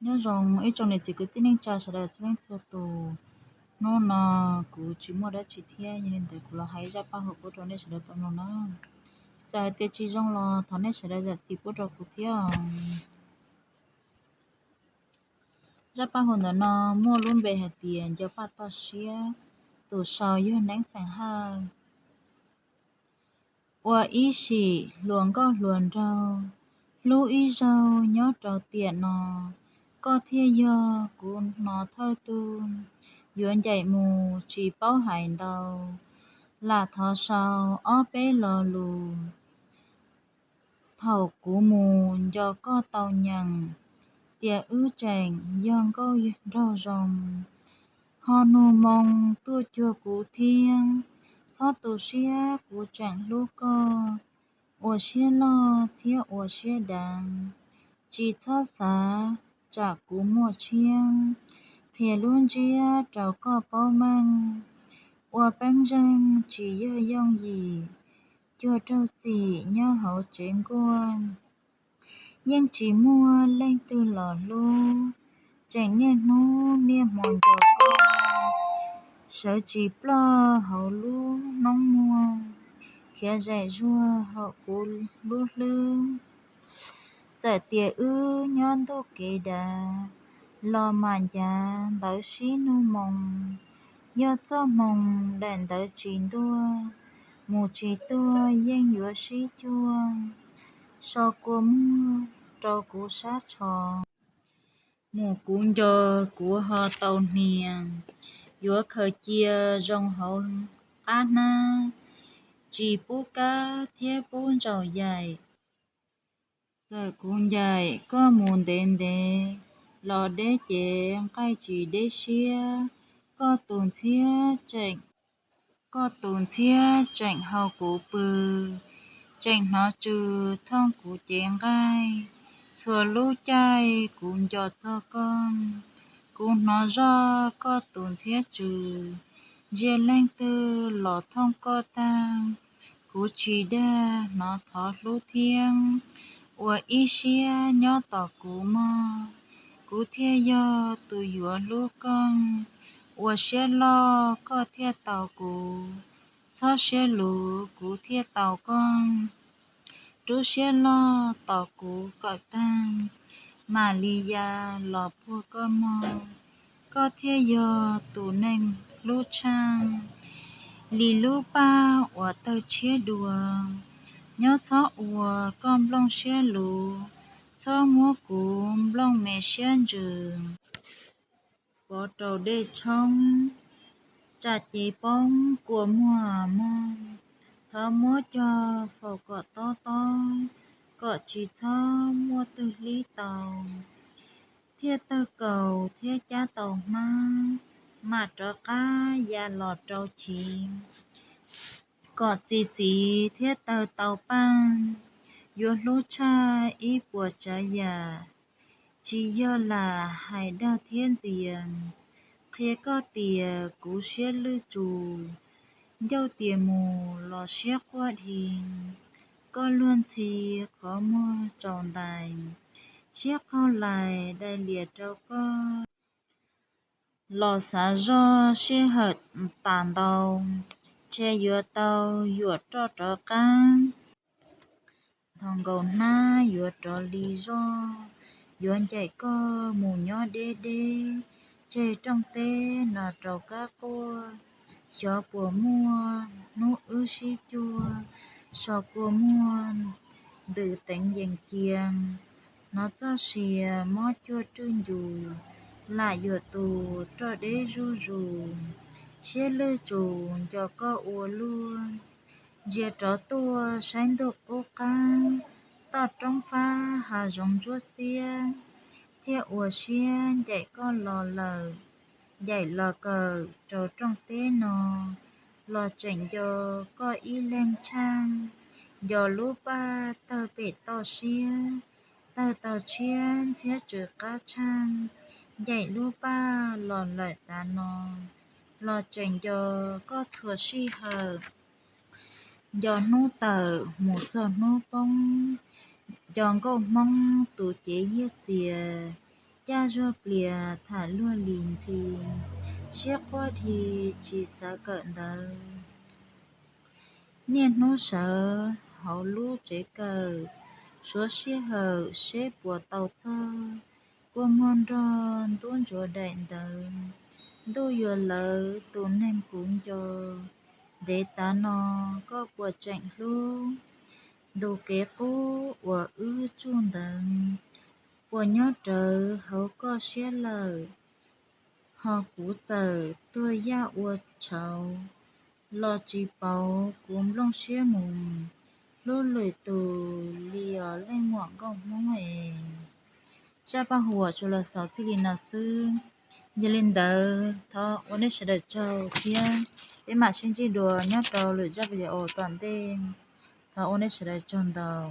Nyob zoo ib tsoom niam txiv kwv tij neej tsa sawv daws txhua leej txhua tus. Hnub no kuv tsis muaj dab tsi thiab, yog li ntawd kuv los hais zaj paj huam pub rau nej sawv daws tau mloog na. Txawm hais tias tsis zoo los thov nej sawv daws zam txim pub rau kuv thiab. Zaj paj huam ntawm no muaj lub npe hais tias Nco Paj Toj Siab, tus sau yog Neeb xeem Hawj. Ua ib sim hluas nkauj hluas nraug, hlub ib zaug nyob rau tiam no, koj thiaj yog kuv hnov thawj tug, yuav ncaim mus tsis paub hais ntau, lam thov sau ob peb lo lus. Thaum kuv mus nco koj tau nyeem, tias wb tseem yog nkauj nraug zoo, ho nug moo tuaj cuag kuv thiab, txhob tu siab kuv tseem hlub koj, ua siab loj thiab ua siab dav, tsis txhob xav tsam kuv muaj tshiab, qhia lub ntsiab rau koj paub meej, ua peeb zeej tsis yog yooj yim, cuag raug txim nyob hauv tsev nkuaj. Yeej tsis muaj leej twg los hlub, tseem niaj hnub niaj hmo nco koj, sawv tsis ploj hauv lub hnub muag, khiav zaim zuag hauv kuv lub hlwb. Txawm tias wb nyob ntuj kev dav, los mam ncav ntawv sib nug moo, yog txoj hmoo daim ntawv tsis ntuag, mus tsis tuag yeej yuav sib cuag, so kua muag rau kuv sab tsho, mus kuv nco kuv ho tau hnia, yuav khaws cia zoo hauv qab hnab, tsis pub kab thiab pub ntsaum yaim. Txawm kuv ncaim koj mus ntev ntev, los deb cev nqaij tsis deb siab, koj tus ntxhiab tseem, koj tus ntxhiab tseem hau kuv pw, tseem hnov tsw thooj kuv cev nqaij. Txhua lub caij kuv nco txog koj, kuv hnov zoj koj tus ntxhiab tsw, ntsia leej twg los thooj koj tag. Kuv tsis dag hnov thov hlub thiab, ua ib siab nyob tos kuv mog, kuv thiaj yog tus yuav hlub koj. Ua siab loj koj thiaj tau kuv, txhob siab luv kuv thiaj tau koj. Rub siab loj tos kuv kom tag, mam li ya los puag koj mog, koj thiaj yog tus neeg hlub tshaaj li lub paj uas tawg tshiab dua. Nyob txhob ua koj nplooj siab luv, txhob muab kuv nplooj me siab ntsws pov rau dej tshoob, tsam cev poob kua muag mog. Thov muab cog faus kom tob tob, kom tsis txhob muaj twg hlib tau, thiaj tawg kaus thiab cab tau hmab, mam rov qab ya los rau chiv, kom txi txiv thiab tawg tau paaj. Yuav hlub tshaj ib puas tsav yam, tsis yog lam hais dag thiab ntxias, qhia koj tias kuv siab lwj tsus, ncauj tias mus los siab quaj dhi. Koj luag ntxhi qhov muag tsaus ntais, siab qaug lais dai lias rau koj. Los xav zoj sij hawm tas ntau, ntshe yuav tau yuam roj rov qab. Nthos nkaus hnab yuav rov li zoj, yuav ncaim koj mus nyob deb deb, tseg rooj teb no rau kab quaj. Xyov puas muaj hnub wb sib cuag, so kua muag ntws teev yees cia. Hnov txoj sia mob cuag rwj ncus, lam yuam tus roj deb zuj zus. Siab lwj tsus nco koj ua luaj, ntsia rov tuaj saib ntuj qub qab, toj roob fab hav zoov ntsuab xiab, thiaj ua siab ncaim koj los lawm. Ncaim los kawm rau rooj teb no, los tseem nco koj ib leeg tshaaj. Nco lub paj tawg pem toj siab, tawg tau tshiab ntxhiab tsw qab tshaaj. Ncaim lub paj los lawm tav no, los tseem nco koj txhua sij hawm. Nco hnub tawm mus txog hnub poob, nco nkauj Hmoob tus cev yiag txias, Caj zuag plias tham luag li ntxhi, siab quaj dhi tsis xav kawm ntawv. Niaj hnub sawv hauv lub tsev kawm, suav sij hawm seb puas tau txog, kua muag nrog ntub ntsuav daim ntawv. Ntuj yuav lawv tus neeg kuv nco, ntev tav no koj puas tseem hlub? Ntu kev qub uas wb tsuj ntawd, puas nyob rawv hauv koj siab lawm? Ho kuv txawm tuag yaj ua tshauv, los tsis pauv kuv nplooj siab mus, hlub lwm tus li os leej muam nkauj Hmoob es. Zaj paj huam tsuas los xaus txij li no xwb. Yog li ntawd thov ua nej sawv daws tsaug thiab peb mam sib ntsib dua nyob rau lwm zaj video tom ntej. Thov ua nej sawv daws tsaug ntau.